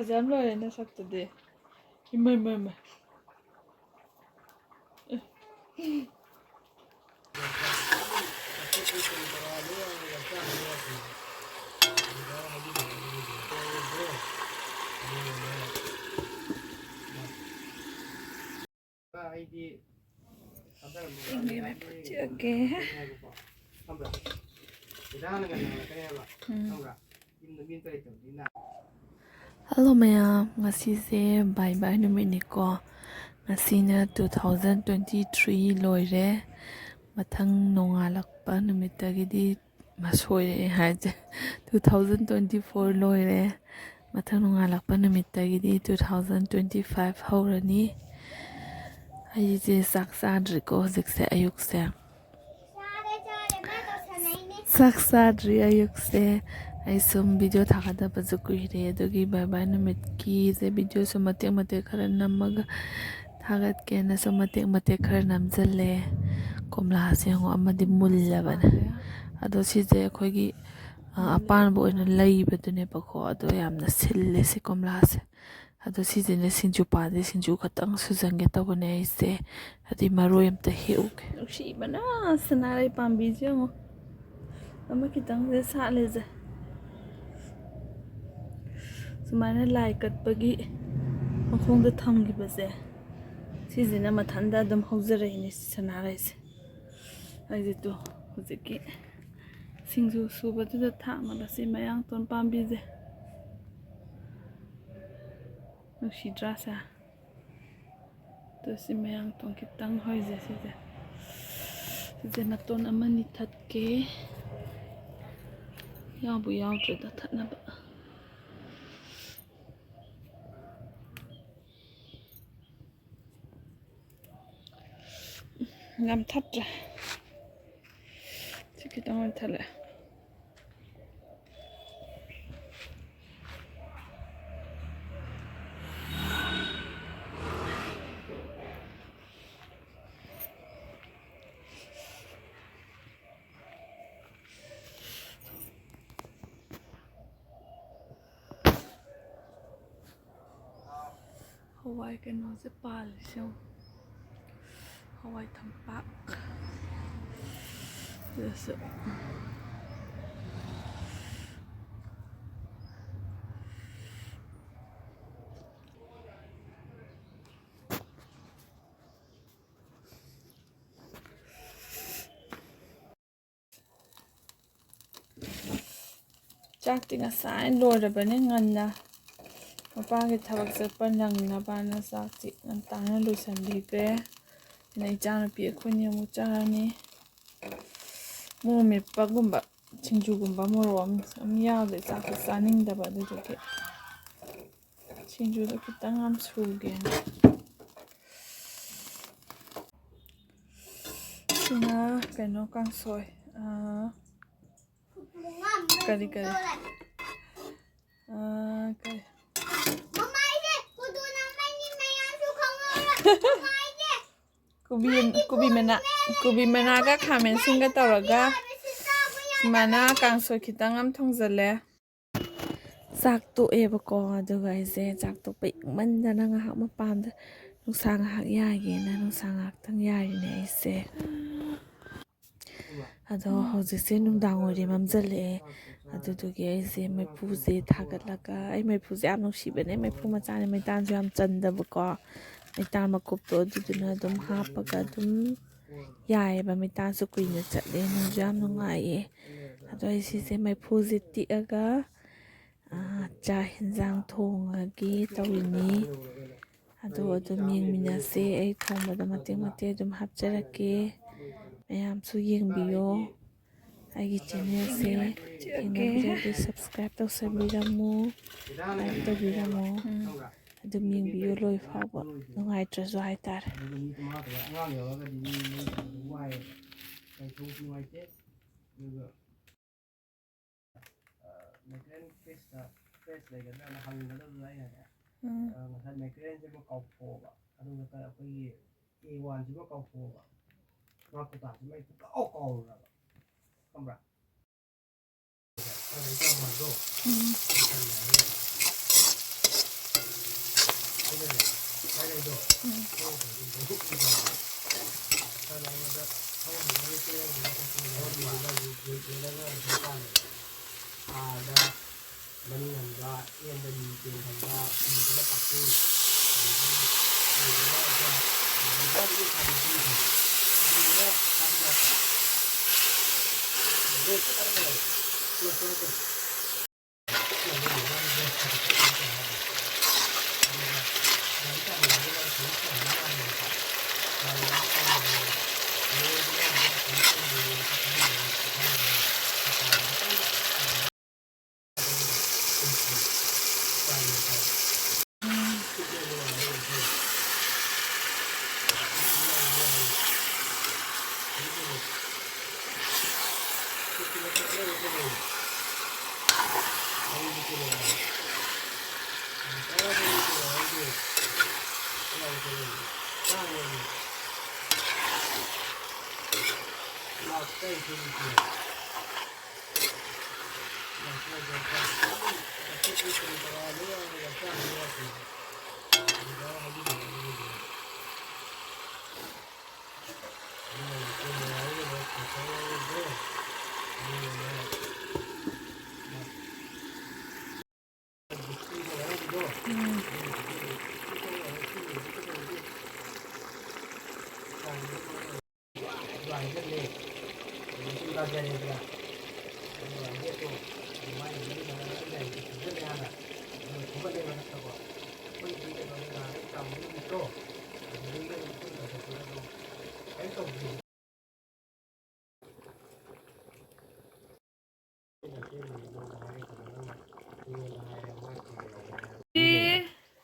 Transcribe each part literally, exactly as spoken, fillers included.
ꯐꯖꯅ ꯂꯣꯏꯔꯦ ꯅꯁꯛꯇꯨꯗꯤ꯫ ꯏꯃꯥ, ꯏꯃꯥ, ꯏꯃꯥ꯫ ꯑꯩꯗꯤ ꯊꯥꯗꯔꯝꯕ ꯏꯪꯉꯦ, ꯌꯥꯏ, ꯃꯈꯨꯠ ꯆꯤꯛꯑꯒꯦ꯫ ꯍꯥꯏꯕꯀꯣ꯫ ꯈꯪꯕ꯭ꯔꯥ? ꯃꯦꯗꯥꯝꯅ ꯉꯟꯅ ꯍꯜꯂꯛꯀꯅꯤ ꯍꯥꯏꯕ꯫ ꯎꯝ꯫ ꯈꯪꯕ꯭ꯔꯥ? ꯌꯨꯝꯗ ꯃꯤ ꯑꯝꯇ ꯂꯩꯇꯕꯅꯤꯅ꯫ Hello ꯃꯌꯥꯝ, ꯉꯁꯤꯁꯦ bye bye ꯅꯨꯃꯤꯠꯅꯤꯀꯣ꯫ ꯉꯁꯤꯅ two thousand twenty three ꯂꯣꯏꯔꯦ꯫ ꯃꯊꯪ ꯅꯣꯡꯉꯥꯜꯂꯛꯄ ꯅꯨꯃꯤꯠꯇꯒꯤꯗꯤ ꯃꯁꯣꯏꯔꯦ ꯍꯥꯏꯁꯦ꯫ Two thousand twenty four ꯂꯣꯏꯔꯦ꯫ ꯃꯊꯪ ꯅꯣꯡꯉꯥꯜꯂꯛꯄ ꯅꯨꯃꯤꯠꯇꯒꯤꯗꯤ two thousand twenty five ꯍꯧꯔꯅꯤ꯫ ꯑꯩꯁꯦ ꯆꯥꯛ ꯆꯥꯗ꯭ꯔꯤꯀꯣ ꯍꯧꯖꯤꯛꯁꯦ, ꯑꯌꯨꯛꯁꯦ꯫ ꯆꯥꯛ ꯆꯥꯗ꯭ꯔꯤ ꯑꯌꯨꯛꯁꯦ꯫ ꯑꯩ ꯁꯨꯝ video ꯊꯥꯒꯠꯇꯕꯁꯨ ꯀꯨꯏꯔꯦ, ꯑꯗꯨꯒꯤ bye bye ꯅꯨꯃꯤꯠꯀꯤꯁꯦ videoꯁꯨ ꯃꯇꯦꯛ ꯃꯇꯦꯛ ꯈꯔ ꯅꯝꯃꯒ ꯊꯥꯒꯠꯀꯦꯅ ꯁꯨꯝ ꯃꯇꯦꯛ ꯃꯇꯦꯛ ꯈꯔ ꯅꯝꯖꯜꯂꯦ꯫ ꯀꯣꯝꯂꯥꯁꯦ ꯌꯦꯡꯉꯣ, ꯑꯃꯗꯤ ꯃꯨꯜꯂꯕꯅꯦ꯫ ꯑꯗꯣ ꯁꯤꯁꯦ ꯑꯩꯈꯣꯏꯒꯤ, ꯑ, ꯑꯄꯥꯟꯕ ꯑꯣꯏꯅ ꯂꯩꯕꯗꯨꯅꯦꯕꯀꯣ꯫ ꯑꯗꯣ ꯌꯥꯝꯅ ꯁꯤꯜꯂꯦ ꯁꯤ ꯀꯣꯝꯂꯥꯁꯦ꯫ ꯑꯗꯣ ꯁꯤꯁꯤꯅ ꯁꯤꯡꯖꯨ ꯄꯥꯗꯤ, ꯁꯤꯡꯖꯨ ꯈꯛꯇꯪ ꯁꯨꯖꯟꯒꯦ ꯇꯧꯕꯅꯦ ꯑꯩꯁꯦ꯫ ꯑꯗꯨꯏ ꯃꯔꯣꯏ ꯑꯝꯇ ꯍꯦꯛꯎꯒꯦ꯫ ꯅꯨꯡꯁꯤꯕꯅ ꯁꯅꯥꯔꯩ ꯄꯥꯝꯕꯤꯁꯦ ꯌꯦꯡꯉꯣ꯫ ꯑꯃ ꯈꯤꯇꯪꯁꯦ ꯁꯥꯠꯂꯦꯁꯦ꯫ ꯁꯨꯃꯥꯏꯅ ꯂꯥꯏ ꯀꯠꯄꯒꯤ ꯃꯈꯣꯡꯗ ꯊꯝꯈꯤꯕꯁꯦ, ꯁꯤꯁꯤꯅ ꯃꯊꯟꯇ ꯑꯗꯨꯝ ꯍꯧꯖꯔꯛꯏꯅꯦ ꯁꯅꯥꯔꯩꯁꯦ꯫ ꯑꯩꯁꯦ ꯇꯨ ꯍꯧꯖꯤꯛꯀꯤ ꯁꯤꯡꯖꯨ ꯁꯨꯕꯗꯨꯗ ꯊꯥꯛꯅꯕ ꯁꯤ ꯃꯌꯥꯡꯇꯣꯟ ꯄꯥꯝꯕꯤꯁꯦ꯫ ꯅꯨꯡꯁꯤꯗ꯭ꯔꯥ ꯁꯦ? ꯑꯗꯣ ꯁꯤ ꯃꯌꯥꯡꯇꯣꯟ ꯈꯤꯇꯪ ꯍꯧꯔꯤꯁꯦ, ꯁꯤꯁꯦ꯫ ꯁꯤꯁꯦ ꯃꯇꯣꯟ ꯑꯃꯅꯤ ꯊꯠꯀꯦ꯫ ꯌꯥꯎꯕꯨ ꯌꯥꯎꯗ꯭ꯔꯦꯗ ꯊꯠꯅꯕ꯫ ꯌꯥꯝ ꯊꯠꯇ꯭ꯔꯦ꯫ ꯁꯤ ꯈꯤꯇꯪ ꯑꯣꯏꯅ ꯊꯠꯂꯦ꯫ ꯍꯋꯥꯏ ꯀꯩꯅꯣꯁꯦ ꯄꯥꯜꯂꯤꯁꯦ ꯌꯦꯡꯉꯣ꯫ ꯍꯋꯥꯏ ꯊꯝꯄꯥꯛ꯫ ꯁꯤꯗꯁꯨ꯫ ꯆꯥꯛꯇꯤ ꯉꯁꯥꯏ ꯂꯣꯏꯔꯕꯅꯤ ꯉꯟꯅ꯫ ꯃꯄꯥꯒꯤ ꯊꯕꯛ ꯆꯠꯄ ꯅꯪꯅꯕꯅ ꯆꯥꯛꯇꯤ ꯉꯟꯇꯥꯅ ꯂꯣꯏꯁꯤꯟꯕꯤꯈ꯭ꯔꯦ꯫ ꯑꯗꯨꯅ ꯏꯆꯥꯅꯨꯄꯤ ꯑꯩꯈꯣꯏꯅꯤ ꯑꯃꯨꯛ ꯆꯥꯔꯅꯤ꯫ ꯃꯣꯔꯣꯛ ꯃꯦꯠꯄꯒꯨꯝꯕ, ꯁꯤꯡꯖꯨꯒꯨꯝꯕ ꯃꯣꯔꯣꯛ ꯑꯃ, ꯑꯃ ꯌꯥꯎꯗ꯭ꯔꯗꯤ ꯆꯥꯛꯇꯣ ꯆꯥꯅꯤꯡꯗꯕ, ꯑꯗꯨꯗꯨꯒꯤ꯫ ꯁꯤꯡꯖꯨꯗꯣ ꯈꯤꯇꯪ ꯌꯥꯝ ꯁꯨꯒꯦꯅ꯫ ꯁꯤꯅ ꯀꯩꯅꯣ ꯀꯥꯡꯁꯣꯏ꯫ ꯑꯥ, ꯀꯔꯤ, ꯀꯔꯤ? ꯑꯥ, ꯀꯔꯤ? ꯀꯣꯕꯤ, ꯀꯣꯕꯤ ꯃꯅꯥ, ꯀꯣꯕꯤ ꯃꯅꯥꯒ ꯈꯥꯃꯦꯟ ꯑꯁꯤꯟꯒ ꯇꯧꯔꯒ ꯁꯨꯃꯥꯏꯅ ꯀꯥꯡꯁꯣꯏ ꯈꯤꯇꯪ ꯑꯃ ꯊꯣꯡꯖꯜꯂꯦ꯫ ꯆꯥꯛ ꯇꯣꯛꯑꯦꯕꯀꯣ, ꯑꯗꯨꯒ ꯑꯩꯁꯦ ꯆꯥꯛ ꯇꯣꯛꯄ ꯏꯪꯃꯟꯗꯅ ꯉꯥꯏꯍꯥꯛ ꯃꯄꯥꯟꯗ ꯅꯨꯡꯁꯥ ꯉꯥꯏꯍꯥꯛ ꯌꯥꯏꯒꯦꯅ ꯅꯨꯡꯁꯥ ꯉꯥꯏꯍꯥꯛꯇꯪ ꯌꯥꯏꯔꯤꯅꯦ ꯑꯩꯁꯦ꯫ ꯑꯗꯣ ꯍꯧꯖꯤꯛꯁꯦ ꯅꯨꯡꯗꯥꯡ ꯑꯣꯏꯔꯦ, ꯃꯝꯁꯤꯜꯂꯛꯑꯦ꯫ ꯑꯗꯨꯗꯨꯒꯤ ꯑꯩꯁꯦ ꯃꯩꯐꯨꯁꯦ ꯊꯥꯒꯠꯂꯒ, ꯑꯩ ꯃꯩꯐꯨꯁꯦ ꯌꯥꯝ ꯅꯨꯡꯁꯤꯕꯅꯦ, ꯃꯩꯐꯨ ꯃꯆꯥꯅꯦ, ꯃꯩꯇꯥꯟꯁꯨ ꯌꯥꯝ ꯆꯟꯗꯕꯀꯣ, ꯃꯩꯇꯥꯟ ꯃꯀꯨꯞꯇꯣ ꯑꯗꯨꯗꯨꯅ ꯑꯗꯨꯝ ꯍꯥꯞꯄꯒ ꯑꯗꯨꯝ ꯌꯥꯏꯑꯕ꯫ ꯃꯩꯇꯥꯟꯁꯨ ꯀꯨꯏꯅ ꯆꯠꯂꯦ, ꯅꯨꯡꯁꯨ ꯌꯥꯝ ꯅꯨꯡꯉꯥꯏꯌꯦ꯫ ꯑꯗꯣ ꯑꯩ ꯁꯤꯁꯦ ꯃꯩꯐꯨꯁꯦ ꯇꯤꯛꯑꯒ, ꯑꯥ, ꯆꯥꯛ ꯍꯦꯟꯖꯥꯡ ꯊꯣꯡꯉꯒꯦ ꯇꯧꯔꯤꯅꯤ꯫ ꯑꯗꯣ ꯑꯗꯨꯝ ꯌꯦꯡꯃꯤꯟꯅꯁꯦ, ꯑꯩ ꯊꯣꯡꯕꯗ ꯃꯇꯦꯛ ꯃꯇꯦꯛ ꯑꯗꯨꯝ ꯍꯥꯞꯆꯔꯛꯀꯦ꯫ ꯃꯌꯥꯝꯁꯨ ꯌꯦꯡꯕꯤꯌꯣ꯫ ꯑꯩꯒꯤ ꯆꯦꯅꯦꯜꯁꯦ ꯌꯦꯡꯕꯤꯔꯗꯤ ꯁꯕꯁꯀ꯭ꯔꯥꯏꯕ ꯇꯧꯁꯟꯕꯤꯔꯝꯃꯨ, ꯂꯥꯏꯛ ꯇꯧꯕꯤꯔꯝꯃꯨ꯫ ꯎꯝ꯫ ꯑꯗꯨꯝ ꯌꯦꯡꯕꯤꯌꯨ ꯂꯣꯏ ꯐꯥꯎꯕ, ꯅꯨꯡꯉꯥꯏꯇ꯭ꯔꯁꯨ ꯍꯥꯏꯇꯥꯔꯦ꯫ ꯑꯗꯨꯒ ꯃꯤ ꯃꯉꯥ ꯇꯔꯨꯛ ꯑꯉꯥꯡ ꯌꯥꯎꯔꯒꯗꯤ ꯃꯤ ꯃꯔꯤ ꯇꯔꯨꯛ ꯋꯥꯏꯌꯦꯕ꯫ ꯂꯩꯊꯣꯛꯄꯁꯨ ꯅꯨꯡꯉꯥꯏꯇꯦ꯫ ꯑꯗꯨꯒ, ꯑ, ꯃꯦꯀ꯭ꯔꯦꯟ ꯐ꯭ꯔꯦꯁꯇ, ꯐ꯭ꯔꯦꯁ ꯂꯩꯒꯗ꯭ꯔꯥꯅ ꯍꯪꯒꯗꯕꯗꯨꯗ ꯑꯩꯅꯅꯦ, ꯎꯝ꯫ ꯑ, ꯉꯁꯥꯏ ꯃꯦꯀ꯭ꯔꯦꯟꯁꯤꯃ ꯀꯥꯎꯊꯣꯛꯑꯕ꯫ ꯑꯗꯨꯒ ꯑꯩꯈꯣꯏꯒꯤ ꯑꯦ ꯋꯥꯟꯁꯤꯃ ꯀꯥꯎꯊꯣꯛꯑꯕ꯫ ꯉꯥ ꯀꯧꯇꯥꯁꯤꯃ ꯑꯩ ꯄꯨꯡꯀꯥꯎ ꯀꯥꯎꯔꯨꯔꯕ꯫ ꯈꯪꯕ꯭ꯔꯥ? ꯎꯝ꯫ ꯃꯅꯤꯡꯍꯟꯕ, ꯑꯦꯟꯗ ꯃꯤꯡ ꯆꯦꯟꯍꯟꯕ, ꯏꯕꯅ ꯄꯥꯛꯆꯩ꯫ ꯑꯗꯒꯤ ꯏꯕꯅ ꯖ, ꯏꯕꯅ ꯏ ꯊꯥꯕꯤꯕ, ꯏꯕꯅ ꯊꯥꯕꯤꯕ꯫ ꯂꯣꯏ ꯆꯠꯈ꯭ꯔꯦ꯫ ꯂꯣꯏ ꯆꯠꯈ꯭ꯔꯦ꯫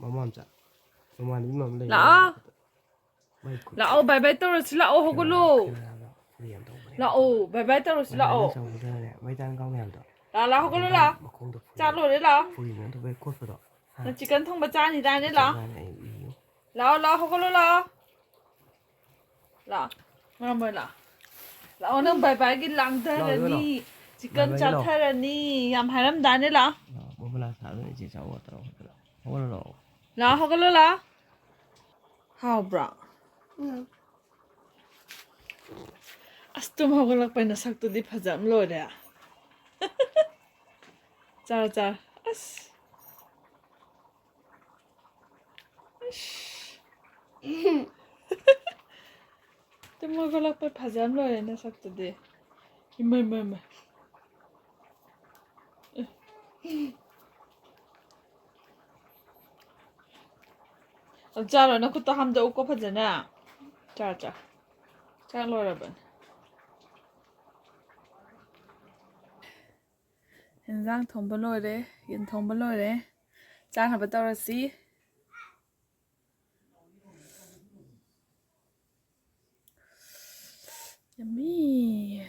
ꯃꯃꯥꯝꯆꯥ, ꯃꯃꯥꯟꯅꯕꯤ ꯑꯃ ꯂꯩ꯫ ꯂꯥꯛꯑꯣ꯫ ꯃꯩ ꯈꯨꯠ ꯂꯥꯛꯑꯣ, bye bye ꯇꯧꯔꯁꯤ ꯂꯥꯛꯑꯣ, ꯍꯧꯒꯠꯂꯣ꯫ ꯀꯩꯅꯣ ꯍꯥꯏꯕ? ꯐꯨꯔꯤ ꯌꯥꯝ ꯇꯧꯕꯅꯦ꯫ ꯂꯥꯛꯑꯣ, bye bye ꯇꯧꯔꯁꯤ ꯂꯥꯛꯑꯣ꯫ ꯆꯥꯎꯕꯗꯅꯦ, ꯃꯩ ꯇꯥꯡ ꯀꯥꯎꯅꯤ ꯍꯥꯏꯕꯗꯣ꯫ ꯂꯥꯛꯑꯣ, ꯂꯥꯛꯑꯣ, ꯍꯧꯒꯠꯂꯣ ꯂꯥꯛꯑꯣ꯫ ꯃꯈꯣꯡꯗꯣ ꯐꯨꯔꯤ꯫ ꯆꯥ ꯂꯣꯏꯔꯦ ꯂꯥꯛꯑꯣ꯫ ꯐꯨꯔꯤ ꯃꯌꯥꯝꯗꯣ ꯂꯣꯏ ꯀꯣꯠꯄꯗꯣ꯫ ꯍꯥ? ꯅꯪ chicken ꯊꯣꯡꯕ ꯆꯥꯅꯤꯗꯥꯏꯅꯦ ꯂꯥꯛꯑꯣ꯫ ꯆꯥꯅꯤ ꯑꯩ ꯏꯌꯨ꯫ ꯂꯥꯛꯑꯣ, ꯂꯥꯛꯑꯣ, ꯍꯧꯒꯠꯂꯣ ꯂꯥꯛꯑꯣ꯫ ꯂꯥꯛꯑꯣ꯫ ꯃꯔꯝ ꯑꯣꯏ ꯂꯥꯛꯑꯣ꯫ ꯂꯥꯛꯑꯣ, ꯅꯪ bye bye ꯒꯤ ꯂꯥꯡꯊꯔꯅꯤ꯫ ꯂꯥꯛꯑꯣ, ꯂꯥꯛꯑꯣ꯫ Chicken bye bye ꯂꯥꯛꯑꯣ꯫ ꯆꯥꯊꯔꯅꯤ꯫ ꯌꯥꯝ ꯍꯥꯏꯔꯝꯗꯥꯏꯅꯦ ꯂꯥꯛꯑꯣ꯫ ꯂꯥꯛꯑꯣ, ꯃꯣꯃꯣ ꯂꯥꯛꯑꯣ, ꯁꯥꯗꯣꯏꯅꯦ, ꯏꯆꯦ ꯆꯥꯎ ꯇꯧꯔꯣ꯫ ꯍꯧꯒꯠꯂꯣ, ꯂꯥꯛꯑꯣ꯫ ꯂꯥꯛꯑꯣ, ꯍꯧꯒꯠꯂꯣ, ꯂꯥꯛꯑꯣ꯫ ꯍꯥꯎꯕ꯭ꯔꯣ? ꯎꯝ꯫ ꯑꯁ, ꯇꯨꯝ ꯍꯧꯒꯠꯂꯛꯄꯩ ꯅꯁꯛꯇꯨꯗꯤ ꯐꯖ ꯑꯃ ꯂꯣꯏꯔꯦ꯫ ꯆꯥꯔꯣ, ꯆꯥꯔꯣ꯫ ꯑꯁ꯫ ꯑꯁ꯫ ꯇꯨꯝ ꯍꯧꯒꯠꯂꯛꯄꯩ ꯐꯖ ꯑꯃ ꯂꯣꯏꯔꯦ ꯅꯁꯛꯇꯨꯗꯤ꯫ ꯏꯃꯥꯏ, ꯏꯃꯥꯏ, ꯏꯃꯥꯏ꯫ ꯑꯗꯨ ꯆꯥꯔꯣ, ꯅꯈꯨꯠꯇꯣ ꯍꯥꯝꯗꯣꯛꯎꯀꯣ ꯐꯖꯅ꯫ ꯆꯥ, ꯆꯥ꯫ ꯆꯥꯛ ꯂꯣꯏꯔꯕꯅꯦ꯫ ꯏꯟꯖꯥꯡ ꯊꯣꯡꯕ ꯂꯣꯏꯔꯦ, ꯌꯦꯟ ꯊꯣꯡꯕ ꯂꯣꯏꯔꯦ꯫ ꯆꯥꯅꯕ ꯇꯧꯔꯁꯤ꯫ Yummy꯫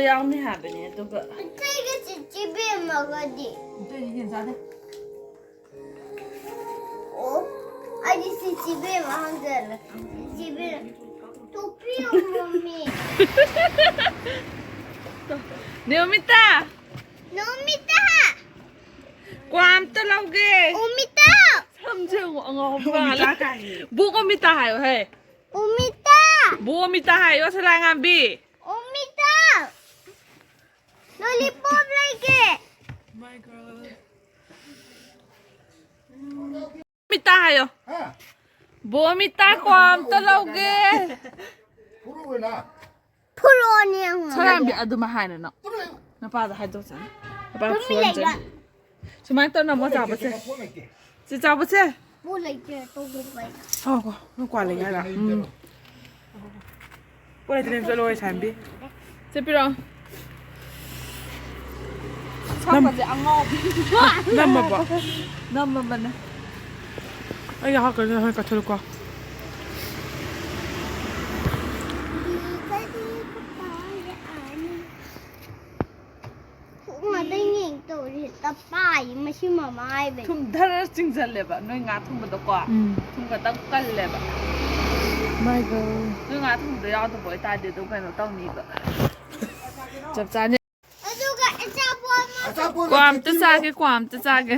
ꯌꯥꯎꯅꯤ ꯍꯥꯏꯕꯅꯦ, ꯑꯗꯨꯒ ꯑꯇꯩꯒ ꯆꯤꯆꯦ ꯕꯦꯝꯃꯒꯗꯤ? ꯑꯇꯩꯗꯤ ꯌꯦꯟ ꯆꯥꯗꯦ꯫ ꯑꯣ, ꯑꯩꯗꯤ ꯆꯤꯆꯦ ꯕꯦꯝꯃ ꯍꯪꯖꯔꯦ꯫ ꯆꯤꯆꯦ ꯕꯦꯝꯃ, ꯇꯣꯛꯄꯤꯌꯣ, ꯃꯝꯃꯤ꯫ ꯅꯦꯃꯤꯇꯥ! ꯅꯣꯃꯤꯇꯥ! ꯀ꯭ꯋꯥ ꯑꯝꯇ ꯂꯧꯒꯦ꯫ ꯑꯣꯃꯤꯇꯥ! ꯁꯝꯁꯦ ꯑꯉꯥꯎꯕ ꯃꯥꯜꯂꯦ꯫ ꯕꯣꯛ ꯑꯣꯃꯤꯇꯥ ꯍꯥꯏꯌꯣ ꯍꯦ꯫ ꯑꯣꯃꯤꯇꯥ! ꯕꯣꯛ ꯑꯣꯃꯤꯇꯥ ꯍꯥꯏꯌꯣ, ꯁꯂꯥꯉꯥꯝꯕꯤ꯫ ꯑꯣꯃꯤꯇꯥ! ꯂꯣꯂꯤꯄꯣꯞ ꯂꯩꯒꯦ꯫ ꯃꯤꯇꯥ ꯍꯥꯏꯌꯣ꯫ ꯍꯥ? ꯕꯣꯃꯤꯇꯥ, ꯀ꯭ꯋꯥ ꯑꯝꯇ ꯂꯧꯒꯦ꯫ ꯐꯨꯔꯛꯑꯣꯅ꯫ ꯐꯨꯔꯛꯑꯣꯅꯦ ꯑꯉꯥꯡ꯫ ꯁꯂꯥꯝꯕꯤ, ꯑꯗꯨꯃꯥꯏ ꯍꯥꯏꯅꯨ ꯅꯪ꯫ ꯇꯨꯃꯤꯟ ꯂꯩꯌꯨ꯫ ꯅꯄꯥꯗ ꯍꯥꯏꯗꯣꯛꯆꯅꯤ꯫ ꯅꯄꯥ ꯇꯨꯃꯤꯟ ꯐꯨꯍꯟꯖꯅꯤ꯫ ꯂꯩꯌꯨ꯫ ꯁꯨꯃꯥꯏꯅ ꯇꯧꯅ ꯑꯃꯣ ꯆꯥꯕꯁꯦ꯫ ꯄꯣꯠ ꯂꯩꯇꯦ꯫ ꯁꯤ ꯆꯥꯕꯁꯦ꯫ ꯄꯣꯠ ꯂꯩꯇꯦ, ꯇꯧꯕ ꯂꯩ꯫ ꯍꯥꯎ, ꯀꯣ꯫ ꯅꯪ ꯀ꯭ꯋꯥ ꯂꯩꯒꯦ ꯍꯥꯏꯔꯣ? ꯎꯝ꯫ ꯄꯣꯠ ꯂꯩꯇ꯭ꯔꯦ, ꯆꯠꯂꯣ, ꯁꯥꯟꯕꯤ꯫ ꯆꯠꯄꯤꯔꯣ꯫ ꯅꯝ-, ꯁꯝꯒꯁꯦ ꯑꯉꯥꯎꯕꯤ꯫ ꯅꯝꯃꯕꯣ? ꯅꯝꯃꯕꯅꯦ꯫ ꯑꯩ ꯌꯥꯎꯍꯛꯀꯅꯤ, ꯅꯣꯏ ꯀꯠꯊꯣꯛꯂꯨꯀꯣ꯫ ꯉꯥꯛꯇꯪ ꯌꯦꯡ ꯇꯧꯔꯤ, ꯍꯦꯛꯇ ꯄꯥꯏ, ꯃꯁꯤ ꯃꯃꯥꯏꯕꯩ꯫ ꯊꯨꯝ ꯙꯔ ꯆꯤꯡꯁꯤꯜꯂꯦꯕ, ꯅꯣꯏ ꯉꯥ ꯊꯣꯡꯕꯗꯀꯣ꯫ ꯎꯝ꯫ ꯊꯨꯝ ꯈꯛꯇꯪ ꯀꯜꯂꯦꯕ꯫ My God꯫ ꯅꯣꯏ ꯉꯥ ꯊꯣꯡꯕꯗ ꯌꯥꯎꯗꯕ ꯑꯣꯏꯇꯥꯔꯗꯤ ꯑꯗꯨꯝ ꯀꯩꯅꯣ ꯇꯧꯅꯤꯕ꯫ ꯆꯞ ꯆꯥꯅꯤ꯫ ꯑꯗꯨꯒ ꯑꯆꯥꯄꯣꯠ ꯑꯃ꯫ ꯑꯆꯥꯄꯣꯠ ꯀ꯭ꯋꯥ ꯑꯝꯇ ꯆꯥꯒꯦ, ꯀ꯭ꯋꯥ ꯑꯝꯇ ꯆꯥꯒꯦ꯫